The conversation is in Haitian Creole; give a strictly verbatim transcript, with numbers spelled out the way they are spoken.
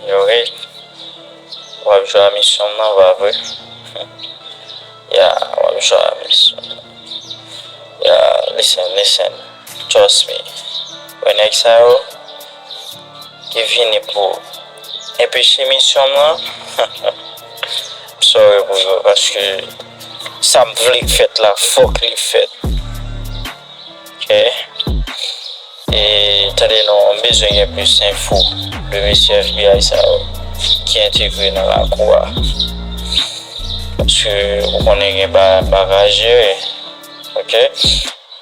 Yo, hey, w ap jwe a misyon m nan, pa vre? Ya, w ap jwe a misyon. Ya, listen, listen. Trust me. Wè nèg sa yo ki vini pou enpeche misyon m nan. M sorry pou yo, paske sa m vle k fèt la, fòk li fèt. Ok? E tande non, m bezwen gen plis enfo de mesye F B I sa yo ki entegre nan lakou a. Paske ou konnen gen ba-, bagay a jere. Ok?